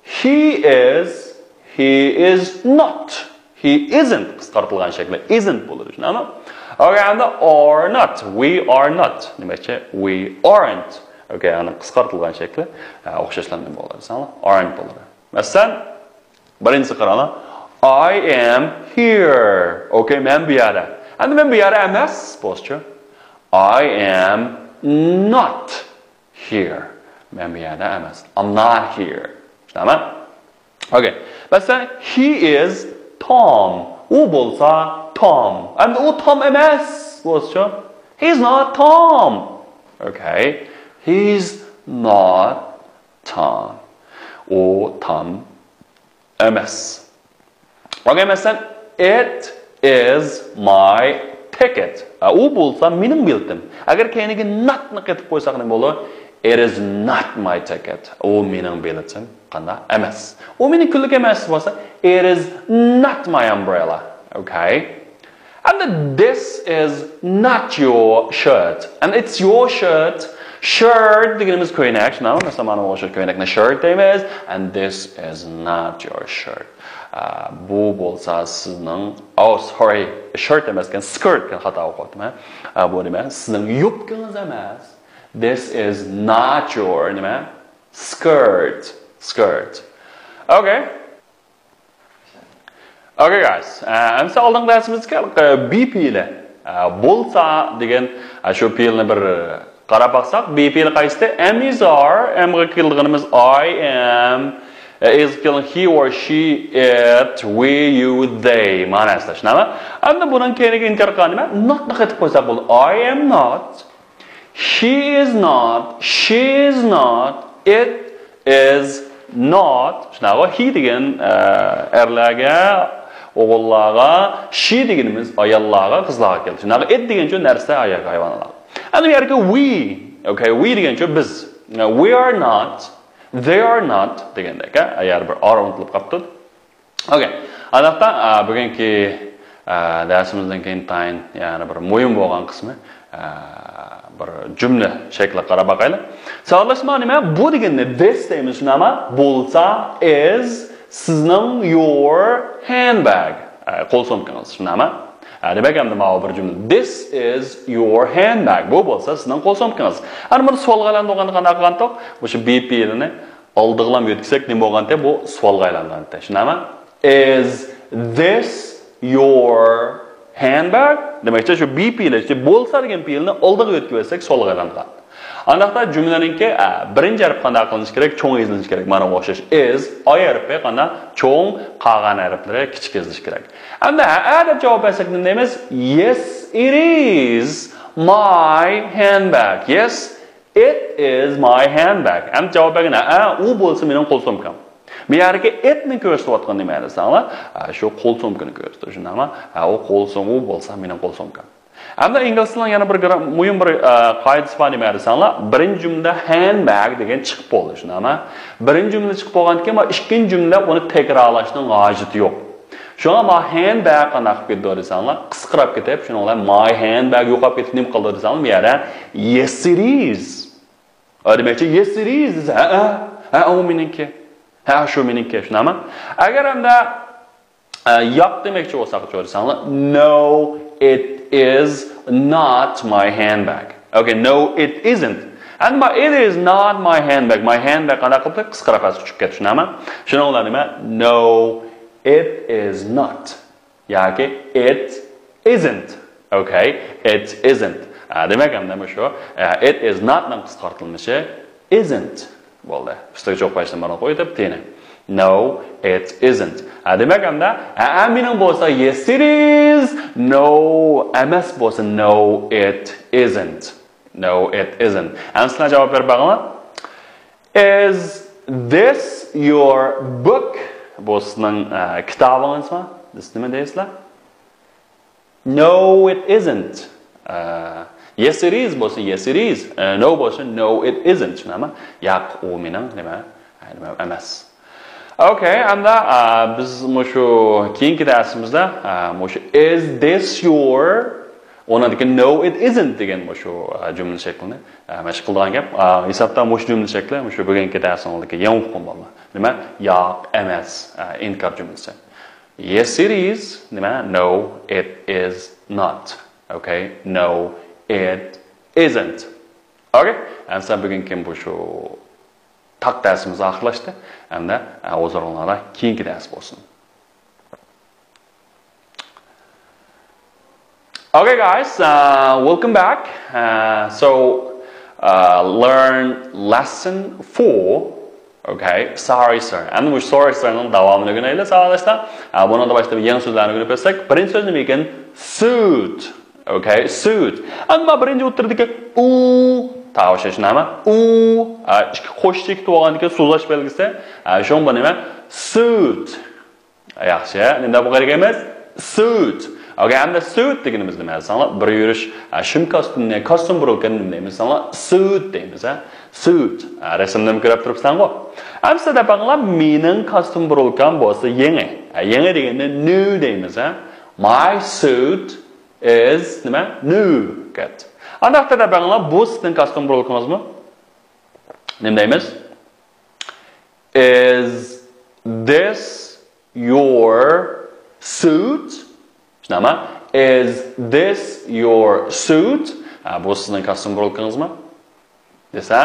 He is، he is not. He isn't قىسقارتىلغان شەكلى isn't بولىدۇ، شۇنداقمۇ؟ Okay، ئەمدى are not، we are not. نېمە دېمەكچى؟ We aren't. Okay، ئەنە قىسقارتىلغان شەكلى، ئە، ئوخشاشلا نېمە بولىدۇ دېسەڭلار، aren't بولىدۇ. مەسىلەن، بىرىنچىسى قاراڭلار. I am here. Okay، مەن بۇ يەردە. ئەمدى مەن بۇ يەردە ئەمەس بولسىچۇ؟ I am not here. مەن بۇ يەردە ئەمەس. I'm not here. شۇنداقمۇ؟ Okay. مەسىلەن، he is Tom. ئۇ بولسا Tom. ئەمدى ئۇ Tom ئەمەس بولسىچۇ؟ He's not Tom. Okay. He's not Tom. ئۇ Tom ئەمەس. Okay، مەسىلەن، it is my ticket. ئە، ئۇ بولسا مېنىڭ بېلىتىم. ئەگەر كەينىگە not نى قېتىپ قويساق نېمە بولىدۇ؟ It is not my ticket. ئۇ مېنىڭ بېلىتىم قانداق؟ ئەمەس. ئۇ مېنىڭ كۈنلۈك ئەمەس بولسا، it is not my umbrella. Okay. And this is not your shirt. And it's your shirt. Shirt دېگىنىمىز كۆينەك. شۇنداقمۇ؟ مەسىلەن، مانا بۇ ئوخشاش كۆينەكنى shirt دەيمىز. And this is not your shirt. ئا، بۇ بولسا سىزنىڭ، oh, sorry. Shirt ئەمەسكەن، skirt كەن، خاتا ئوقۇۋاتىمەن. ئا، بۇ نېمە؟ سىزنىڭ يوپكىڭىز ئەمەس. This is not your نېمە؟ Skirt. Skirt. Okay. Okay, guys. ئە، ئەمسە ئالدىنقى دەرسىمىزدىكى، ئە، be پېئىلى. ئە، بولسا دېگەن، ئە، شۇ پېئىلنى بىر، ئە، قاراپ باقساق، be پېئىلى قايسى؟ Am، is، are. Am غا كېلىدىغىنىمىز I am. ئە، is كېلىدىغان he or she، it، we، you، they. مانا نەرسىلەر، شۇنداقمۇ؟ ئەمدى بۇنىڭ كەينىگە ئىنكار قىلغان نېمە؟ Not نى قېتىپ قويساق بولىدۇ. I am not. He is not. She is not. It is not. شۇنداقمۇ؟ He دېگەن، ئە، ئەرلەرگە، ئوغۇللارغا، she دېگىنىمىز ئاياللارغا، قىزلارغا كېلىدۇ. شۇنداقمۇ؟ It دېگەنچۇ نەرسە، ھايۋانلار. ئەمدى بۇ يەردىكى we. Okay، we دېگەنچۇ بىز. We are not. They are not دېگەندەك، ھە؟ يەنە بىر are ئۇنتۇلۇپ قاپتۇ. Okay. ئانداقتا، ئا، بۈگۈنكى، ئا، دەرسىمىزنىڭ كېيىن تايىن، يەنە بىر مۇھىم بولغان قىسمى، ئا، بىر جۈملە شەكلىگە قاراپ باقايلى. ساۋاقداشلار، نېمە بۇ دېگەننى؟ This دەيمىز، شۇنداقمۇ؟ بولسا is سىزنىڭ your handbag، ئە، قول سومكىڭىز، شۇنداقمۇ؟ ئە، دېمەك، ئەمدى ماۋۇ بىر جۈملە. This is your handbag. بۇ بولسا سىزنىڭ قول سومكىڭىز. ئەمدى بۇنى سوئالغا ئايلاندۇرغاندا قانداق قىلغانتۇق؟ مۇشۇ be پېئىلىنى ئالدىغىلا يۆتكىسەك نېمە بولغانتى؟ بۇ سوئالغا ئايلانغانتى، شۇنداقمۇ؟ Is this your handbag؟ دېمەكچى، شۇ be پېئىلى، شۇ بولسا دېگەن پېئىلنى ئالدىغا يۆتكىۋەتسەك سوئالغا ئايلانغان. ئانداقتا جۈملىنىڭكى، ئە، بىرىنچى ھەرپى قانداق قىلىنىشى كېرەك؟ چوڭ يېزىلىشى كېرەك. مانا ئوخشاش. Is، I ھەرپى قانداق؟ چوڭ، قالغان ھەرپلىرى كىچىك يېزىلىشى كېرەك. ئەمدى ھەئە دەپ جاۋاب بەرسەك نېمە دەيمىز؟ Yes, it is my handbag. Yes, it is my handbag. ئەمدى جاۋاب بەرگەن ھەئە، ئۇ بولسا مېنىڭ قول سومكام. مەيەردىكى it نى كۆرسىتىۋاتقان نېمە دېسەڭلار؟ ھە، شۇ قول سومكىنى كۆرسىتىدۇ، شۇنداقمۇ؟ ھە، ئۇ قول سوم-، ئۇ بولسا مېنىڭ قول سومكام. ئەمدى ئىنگلىز تىلىنىڭ يەنە بىر گرام-، مۇھىم بىر، ئە، قائىدىسى بار، نېمە دېسەڭلار، بىرىنچى جۈملىدە handbag دېگەن چىقىپ بولدى، شۇنداقمۇ؟ بىرىنچى جۈملە چىقىپ بولغاندىن كېيىن، مانا ئىككىنچى جۈملە ئۇنى تەكرارلاشنىڭ ھاجىتى يوق. شۇڭا ما handbag قانداق قىلىپ كېتىدۇ دېسەڭلار، قىسقىراپ كېتىپ، شۇنىڭ بىلەن my handbag يوقاپ كېتىپ نېمە قىلىدۇ دېسەڭلار، بۇ يەردە yes it is. ئە، دېمەكچى، yes it is دېسە، ھەئە، ھەئە، ئۇ مېنىڭكى. ھە، شۇ مېنىڭكى، شۇنداقمۇ؟ ئەگەر ئەمدى، ئە، ياق دېمەكچى بولساق، چۆرىسەڭلار، no, it is not my handbag. Okay, no, it isn't. ئەمما it is not my handbag. My handbag قانداق قىلىپ قىسقىراپ پەسكە چۈشۈپ كەتتى، شۇنداقمۇ؟ شۇنىڭ بىلەن نېمە؟ No, it is not. ياكى it isn't. Okay, it isn't. ئە، دېمەك، ئەمدى مۇشۇ، ئە، it is not نىڭ قىسقارتىلمىشى isn't بولدى. ئۈستىگە چوق پەشنى مانا قويۇپ، تېنى. No, it isn't. ئە، دېمەك، ئەمدى، ئە، ئە، مېنىڭ بولسا yes, it is. No، ئەمەس بولسا no, it isn't. No, it isn't. ئەمدى سىلەر جاۋاب بېرىپ باقىڭلار. Is this your book؟ بۇ سىزنىڭ، ئە، كىتابىڭىزمۇ؟ This نېمە دەيسىلەر؟ No, it isn't. ئە، yes, it is بولسا yes, it is. ئە، no بولسا no, it isn't. شۇنداقمۇ؟ ياق، ئۇ مېنىڭ نېمە؟ ئە، نېمە ئەمەس. Okay، ئەمدى، ئە، بىز مۇشۇ كېيىنكى دەرسىمىزدە، ئە، مۇشۇ is this your، ئۇنىڭدىكى no, it isn't دېگەن مۇشۇ، ئە، جۈملە شەكلىنى، ئە، مەشىق قىلىدىغان گەپ. ئە، ھېسابتا مۇشۇ جۈملە شەكلى مۇشۇ بۈگۈنكى دەرسىڭىزدىكى يېڭى ئۇقۇم بولدى. نېمە؟ ياق، ئەمەس، ئە، ئىنكار جۈملىسى. Yes, it is. نېمە؟ No, it is not. Okay? No, it isn't. Okay? ئەمسە بۈگۈنكى بۇ شۇ تاق دەرسىمىز ئاخىرلاشتى. ئەمدى، ئە، ھۇزۇرۇڭلاردا كېيىنكى دەرس بولسۇن. Okay, guys, uh, welcome back. Uh, so, uh, learn lesson four. Okay, sorry, sir. ئەمدى مۇشۇ sorry, sir نىڭ داۋامىنى ئۆگىنەيلى، ساۋاقداشلار. ئە، بۇنىڭدا باشتا يېڭى سۆزلەرنى ئۆگىنىپ ئۆتسەك، بىرىنچى سۆز نېمە ئىكەن؟ Suit. Okay, suit. ئەمما بىرىنچى ئوتتۇرىدىكى ئۇ، تاۋۇشى شۇنداقمۇ؟ ئۇ، ئە، ئىككى قوش چېكىت بولغاندىكىن سوزۇلۇش بەلگىسى. ئە، شۇڭا بۇ نېمە؟ Suit. ياخشى، نېمە دەپ ئوقۇيدىكەنمىز؟ Suit. Okay، ئەمدى suit دېگىنىمىز نېمە دېسەڭلار؟ بىر يۈرۈش، ئە، شىم كاستيۇمنى، كاستيۇم بۇرۇلكىنى نېمە دەيمىز دېسەڭلار؟ Suit دەيمىز، ھە؟ Suit. ئە، رەسىمدىمۇ كۆرۈپ تۇرۇپسەنغۇ؟ ئەمسە دەپ بېقىڭلار، مېنىڭ كاستيۇم بۇرۇلكام بولسا يېڭى. ئە، يېڭى دېگەندە new دەيمىز، ھە؟ My suit is نېمە؟ New. Good. ئانداقتا دەپ بېقىڭلار، بۇ سىزنىڭ كاستيۇم بۇرۇلكىڭىزمۇ؟ نېمە دەيمىز؟ Is this your suit? شۇنداقمۇ؟ Is this your suit? ھە، بۇ سىزنىڭ كاستيۇم بۇرۇلكىڭىزمۇ؟ دېسە،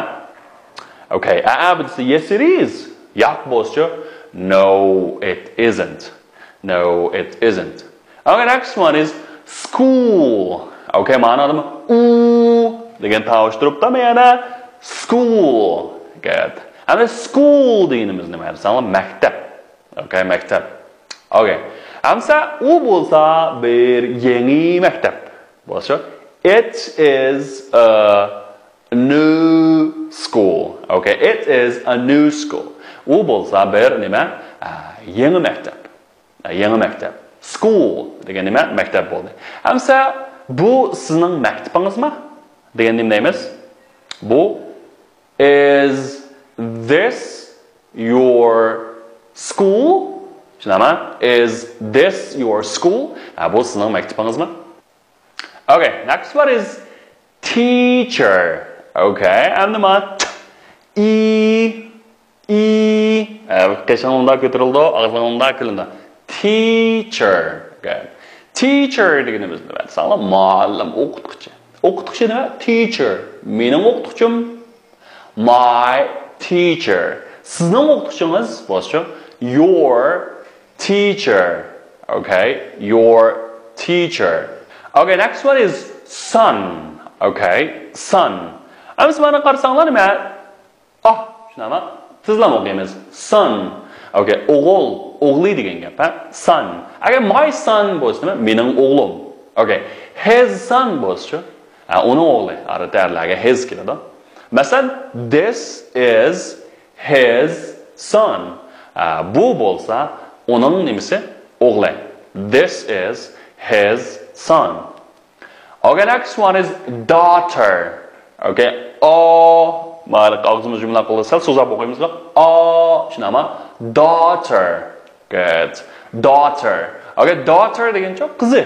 okay، ئە، ئە، بۇ دېسە، yes, it is. ياق بولسىچۇ؟ No, it isn't. No, it isn't. Okay, next one is school. Okay، مانا ئۇ دېگەن تاۋۇش تۇرۇپتۇ، مانا school. Good. ئەمدى school دېگىنىمىز نېمە دېسەڭلار؟ مەكتەپ. Okay، مەكتەپ. Okay. ئەمسە ئۇ بولسا بىر يېڭى مەكتەپ. بولسا، it is a new school. Okay, it is a new school. ئۇ بولسا بىر نېمە؟ ئە، يېڭى مەكتەپ. ئە، يېڭى مەكتەپ. School دېگەن نېمە؟ مەكتەپ بولدى. ئەمسە بۇ سىزنىڭ مەكتىپىڭىزمۇ؟ دېگەن نېمە دەيمىز؟ بۇ is this your school? شۇنداقمۇ؟ Is this your school? ھە، بۇ سىزنىڭ مەكتىپىڭىزمۇ؟ Okay, next one is Teacher. Okay. ئەمدى مانا ت، ئى، ئى. ئە، قېشىڭ مۇنداق كۆتۈرۈلىدۇ، ئاغزىڭ مۇنداق كۈلىدۇ. Teacher. Okay. Teacher دېگىنىمىز نېمە دېسەڭلار، مۇئەللىم، ئوقۇتقۇچى. ئوقۇتقۇچى نېمە؟ Teacher. مېنىڭ ئوقۇتقۇچىم. My teacher. سىزنىڭ ئوقۇتقۇچىڭىز بولسىچۇ؟ Your teacher. Okay. Your teacher. Okay, next one is son. Okay. Son. ئەمىسە مانا قارىساڭلار نېمە؟ ئاھ، شۇنداقمۇ؟ تېزلا ئوقۇيمىز. Son. Okay. ئوغۇل، ئوغلى دېگەن گەپ، ھە؟ Son. ئەگەر my son بولسا نېمە؟ مېنىڭ ئوغلۇم. Okay. His son بولسىچۇ؟ ھە، ئۇنىڭ ئوغلى. ئادەتتە ئەرلەرگە his كېلىدۇ. مەسىلەن، this is his son. ئە، بۇ بولسا ئۇنىڭ نېمىسى؟ ئوغلى. This is his son. Okay, next one is daughter. Okay, o. مانا ئاغزىمىز جۈملە قىلدى. سەل سوزاپ ئوقۇيمىز. O، شۇنداقمۇ؟ Daughter. Good. Daughter. Okay, daughter دېگەنچۇ؟ قىزى.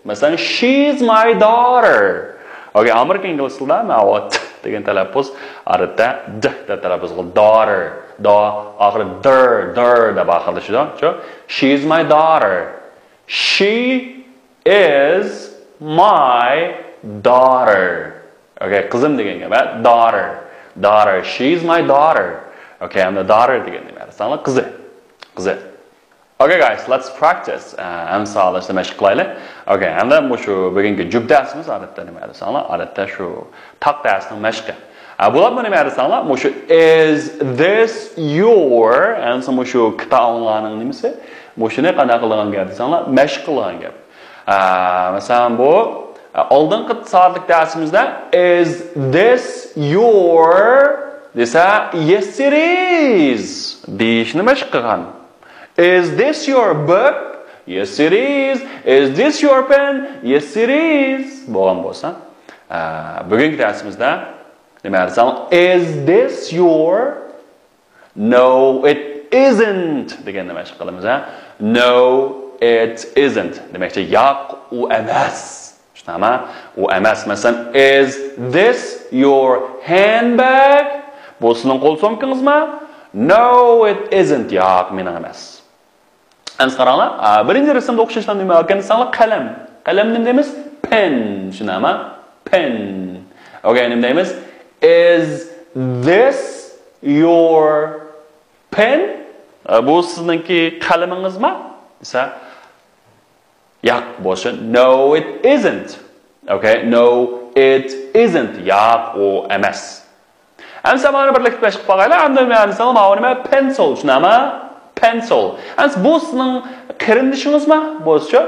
مەسىلەن، she's my daughter. Okay, ئامېرىكا ئىنگلىز تىلىدا ماۋۇ ت دېگەن تەلەپپۇز ئادەتتە د دەپ تەلەپپۇز قىلىدۇ. Daughter. Do ئاخىرى der، der دەپ ئاخىرلىشىدۇ. شۇ. She's my daughter. She is my daughter. Okay, قىزىم دېگەن گەپ، ھە؟ Daughter. Daughter. She's my daughter. Okay, ئەمدى daughter دېگەن نېمە دېسەڭلار، قىزى. قىزى. Okay, guys, let's practice. ئە، ئەمدى ساۋاقداشلار مەشىق قىلايلى. Okay, ئەمدى مۇشۇ بۈگۈنكى جۈپ دەرسىمىز ئادەتتە نېمە دېسەڭلار، ئادەتتە شۇ تاق دەرسىنىڭ مەشقى. ئە، بولۇپمۇ نېمە دېسەڭلار، مۇشۇ is this your، ئەمدى مۇشۇ كىتابىڭلارنىڭ نېمىسى؟ مۇشۇنى قانداق قىلىدىغان گەپ دېسەڭلار، مەشىق قىلىدىغان گەپ. ئە، مەسىلەن، بۇ، ئە، ئالدىنقى سائەتلىك دەرسىمىزدە is this your دېسە، yes it is دېيىشنى مەشىق قىلغان. Is this your book? Yes it is. Is this your pen? Yes it is. بولغان بولسا، ئە، بۈگۈنكى دەرسىمىزدە نېمە دېسەڭ، is this your No, it isn't دېگەندە مەشىق قىلىمىز، ھە؟ No, it isn't دېمەكچى، ياق، ئۇ ئەمەس. شۇنداقمۇ؟ ئۇ ئەمەس. مەسىلەن، is this your handbag؟ بۇ سىزنىڭ قول سومكىڭىزمۇ؟ No, it isn't. ياق، مېنىڭ ئەمەس. ئەمسە قاراڭلار، ئا، بىرىنچى رەسىمدە ئوخشاشلا نېمە ئىكەن دېسەڭلار، قەلەم. قەلەمنى نېمە دەيمىز؟ Pen. شۇنداقمۇ؟ Pen. Okay، نېمە دەيمىز؟ Is this your pen؟ ئا، بۇ سىزنىڭكى قەلىمىڭىزمۇ؟ دېسە، ياق، بولسا، no, it isn't. Okay, no, it isn't. ياق، ئۇ ئەمەس. ئەمسە مانا بىرلىكتە مەشىق قىلىپ باقايلى. ئەمدى مەن دېسەم، ماۋۇ نېمە؟ Pencil، شۇنداقمۇ؟ Pencil. ئەمسە بۇ سىزنىڭ قېرىندىشىڭىزمۇ؟ بولسىچۇ؟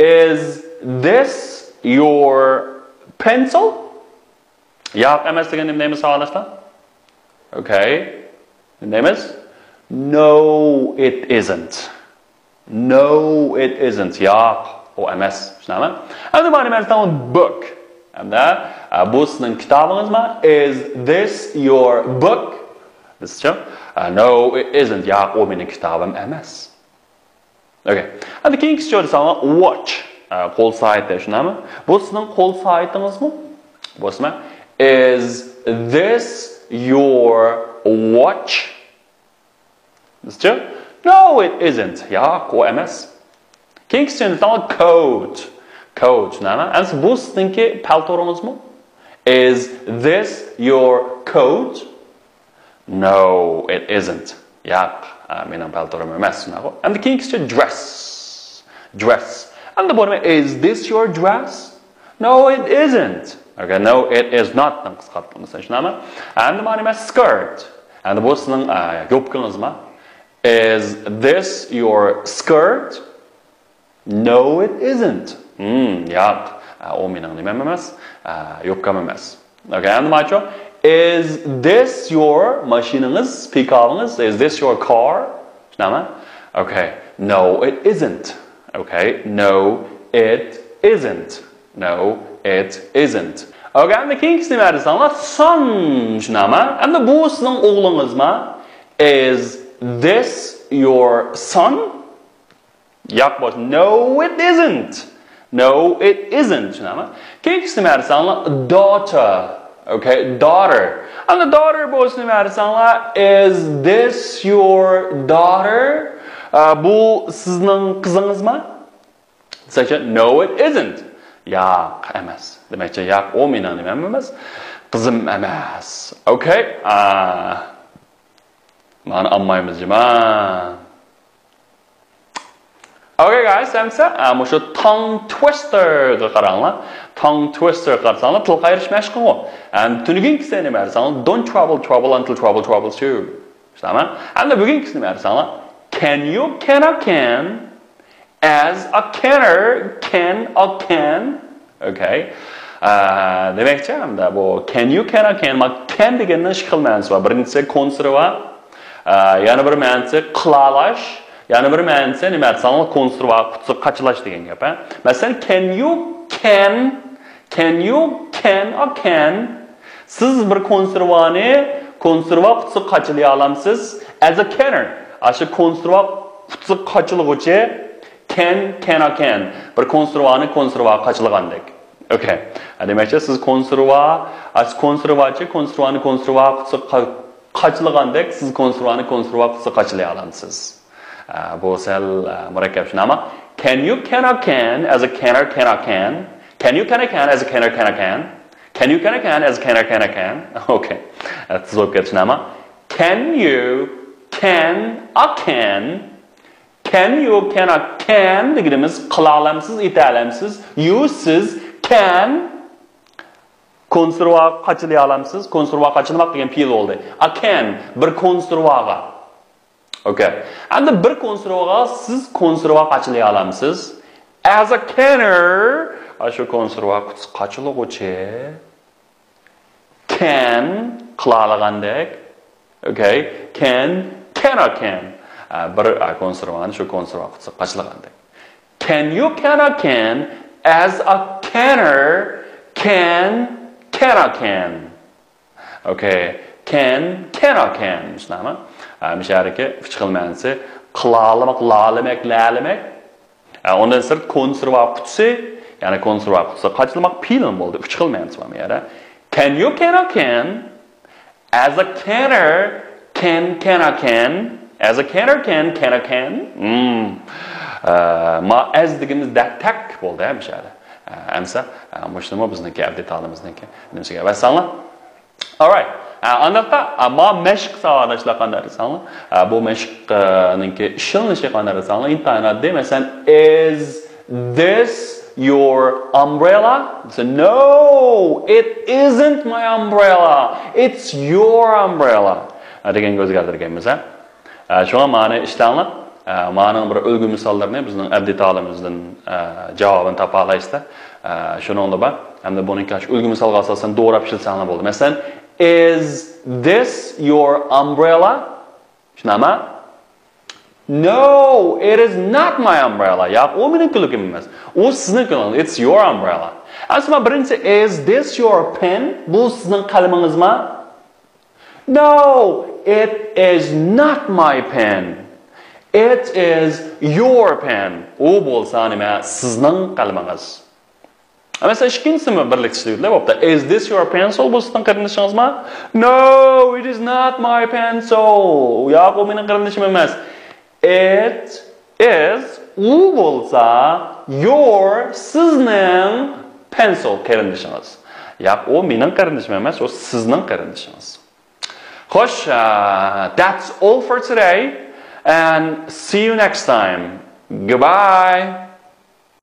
Is this your pencil? ياق ئەمەس دېگەندە نېمە دەيمىز، ساۋاقداشلار؟ Okay. نېمە دەيمىز؟ No, it isn't. No, it isn't. ياق، ئۇ ئەمەس. شۇنداقمۇ؟ ئەمدى مانا نېمە دېسەم، book. ئەمدى، ئە، بۇ سىزنىڭ كىتابىڭىزمۇ؟ Is this your book? دېسىچۇ؟ ئە، no, it isn't. ياق، ئۇ مېنىڭ كىتابىم ئەمەس. Okay. ئەمدى كېيىنكىسى دېسەڭلار، watch. ئە، قول سائىتى، شۇنداقمۇ؟ بۇ سىزنىڭ قول سائىتىڭىزمۇ؟ بولسىمۇ؟ Is this your watch? بىزچە؟ No, it isn't. ياق، ئۇ ئەمەس. كېيىنكىسى دېسەڭلار، coat. Coat، نېمە؟ ئەمسە بۇ سىزنىڭكى پەلتورىڭىزمۇ؟ Is this your coat? No, it isn't. ياق، ئا، مېنىڭ پەلتورۇم ئەمەس، شۇنداققۇ؟ ئەمدى كېيىنكىسى dress. Dress. ئەمدى بۇ نېمە؟ Is this your dress? No, it isn't. Okay, no, it is not نىڭ قىسقارتمىسى، شۇنداقمۇ؟ ئەمدى مانا نېمە؟ Skirt. ئەمدى بۇ سىزنىڭ، ئا، يوپكىڭىزمۇ؟ Is this your skirt? No, it isn't. Hmm, ياق. ئا، ئۇ مېنىڭ نېمەم ئەمەس. ئا، يوپكام ئەمەس. Okay, ئەمدى ماچۇ. Is this your ماشىنىڭىز، پىكابىڭىز؟ Is this your car? شۇنداقمۇ؟ Okay. No, it isn't. Okay. No, it isn't. No, it isn't. Okay, ئەمدى كېيىنكىسى نېمە دېسەڭلار؟ Son. شۇنداقمۇ؟ ئەمدى بۇ سىزنىڭ ئوغلىڭىزمۇ؟ Is this your son? ياق، بولسا، no, it isn't. No, it isn't. چۈشىنەمە؟ كېيىنكىسىنى نېمە دېسەڭلار؟ Daughter. Okay, daughter. ئەمدى daughter بولسا نېمە دېسەڭلار؟ Is this your daughter? ئە، بۇ سىزنىڭ قىزىڭىزمۇ؟ دېسەكچە، no, it isn't. ياق، ئەمەس. دېمەكچى، ياق، ئۇ مېنىڭ نېمەم ئەمەس، قىزىم ئەمەس. Okay. ئە، مانا ئالمايمىز جىما. Okay guys، ئەمسە، ئە، مۇشۇ tongue twister غا قاراڭلار. Tongue twister قارىساڭلار، تىل قايرىش مەشقىغۇ. ئەم، تۈنۈگۈنكىسى نېمە دېسەڭلار؟ Don't trouble trouble until trouble troubles you. شۇنداقمۇ؟ ئەمدى بۈگۈنكىسى نېمە دېسەڭلار؟ Can you, can I, can, as a canner, can a can. Okay. ئە، دېمەكچى، ئەمدى بۇ can you, can I, can، ما can دېگەننىڭ ئىككى خىل مەنىسى بار. بىرىنچىسى كونسېرۋا، ئە، يەنە بىر مەنىسى قىلالاش، يەنە بىر مەنىسى نېمە دېسەڭلار، كونسېرۋا قۇتىسىغا قاچىلاش دېگەن گەپ، ھە. مەسىلەن، can you, can, can you, can I, can. سىز بىر كونسېرۋانى كونسېرۋا قۇتىسىغا قاچىلىيالامسىز؟ As a canner. ئاشۇ كونسېرۋا قۇتىسىغا قاچىلىغۇچى can, can I, can. بىر كونسېرۋانى كونسېرۋاغا قاچىلىغاندەك. Okay. دېمەكچى، سىز كونسېرۋا، ئاشۇ كونسېرۋاچى كونسېرۋانى كونسېرۋا قۇتىسىغا قا-، قاچىلىغاندەك، سىز كونسېرۋانى كونسېرۋا قۇتىسىغا قاچىلىيالامسىز؟ ئە، بۇ سەل، ئە، مۇرەككەپ، شۇنداقمۇ؟ Can you, can I, can, as a canner, can I, can? Can you, can I, can, as a canner, can I, can? Can you, can I, can, as a canner, can I, can? Okay. ئە، تېز بولۇپ كەتتى، شۇنداقمۇ؟ Can you, can I, can? Can you, can I, can دېگىنىمىز قىلالامسىز، ئېتەلەمسىز؟ You, سىز، can كونسېرۋاغا قاچىلىيالامسىز؟ كونسېرۋاغا قاچىلىماق دېگەن پېئىل بولدى. I can، بىر كونسېرۋاغا. Okay. ئەمدى بىر كونسېرۋاغا سىز كونسېرۋا قاچىلىيالامسىز؟ As a canner، ئاشۇ كونسېرۋا قۇتىسىغا قاچىلىغۇچى can قىلالىغاندەك. Okay. Can, can I, can. ئە، بىر، ئە، كونسېرۋانى شۇ كونسېرۋا قۇتىسىغا قاچىلىغاندەك. Can you, can I, can, as a canner can, can I, can. Okay. Can, can I, can. شۇنداقمۇ؟ ئە، مۇشۇ يەردىكى ئۈچ خىل مەنىسى: قىلالىماق، لالىمەك، لەلىمەك. ئە، ئۇندىن سىرت كونسېرۋا قۇتىسى، يەنى كونسېرۋا قۇتىسىغا قاچىلىماق پېئىلىمۇ بولدى. ئۈچ خىل مەنىسى بار بۇ يەردە. Can you, can I, can. As a canner can, can I, can. As a canner can, can I, can. Hmm. ئە، ما as دېگىنىمىز دەتەك بولدى، ھە، مۇشۇ يەردە. ئە، ئەمسە، ئە، مۇشۇنىمۇ بىزنىڭكى ئەبدى تالىمىزنىڭكى نېمىسىگە ئەۋەتسەڭلار. Alright. ئە، ئانداقتا، ئە، ما مەشىق ساۋاقداشلار قانداق دېسەڭلار؟ ئە، بۇ مەشىقنىڭكى ئىشلىنىشى قانداق دېسەڭلار؟ ئىنتايىن ئاددىي. مەسىلەن، is this your umbrella? دېسە، no, it isn't my umbrella. It's your umbrella. ئە، دېگەنگە ئۆزگەرتىدىكەنمىز، ھە؟ ئە، شۇڭا مانى ئىشلەڭلار. ئە، مانىڭ بىر ئۈلگە مىساللىرىنى بىزنىڭ ئەبدى تالىمىزدىن، ئە، جاۋابىنى تاپالايسىلەر. ئە، شۇنىڭدا بار. ھەمدە بۇنىڭكى ئاشۇ ئۈلگە مىسالغا ئاساسەن دوراپ ئىشلىسەڭلار بولدى. مەسىلەن، is this your umbrella? شۇنداقمۇ؟ No, it is not my umbrella. ياق، ئۇ مېنىڭ كۆلىكىم ئەمەس. ئۇ سىزنىڭ كۆلىكىڭىز. It's your umbrella. ئەمسە بىرىنچىسى، is this your pen? بۇ سىزنىڭ قەلىمىڭىزمۇ؟ No, it is not my pen. It is your pen. ئۇ بولسا نېمە؟ سىزنىڭ قەلىمىڭىز. مەسىلەن، ئىككىنچىسىمۇ بىرلىكتە ئىشلىۋېتىلە بوپتۇ. Is this your pencil? بۇ سىزنىڭ قېرىندىشىڭىزمۇ؟ No, it is not my pencil. ياق، ئۇ مېنىڭ قېرىندىشىم ئەمەس. It is، ئۇ بولسا، your، سىزنىڭ، pencil، قېرىندىشىڭىز. ياق، ئۇ مېنىڭ قېرىندىشىم ئەمەس، ئۇ سىزنىڭ قېرىندىشىڭىز. خوش، ئە، that's all for today and see you next time. Goodbye.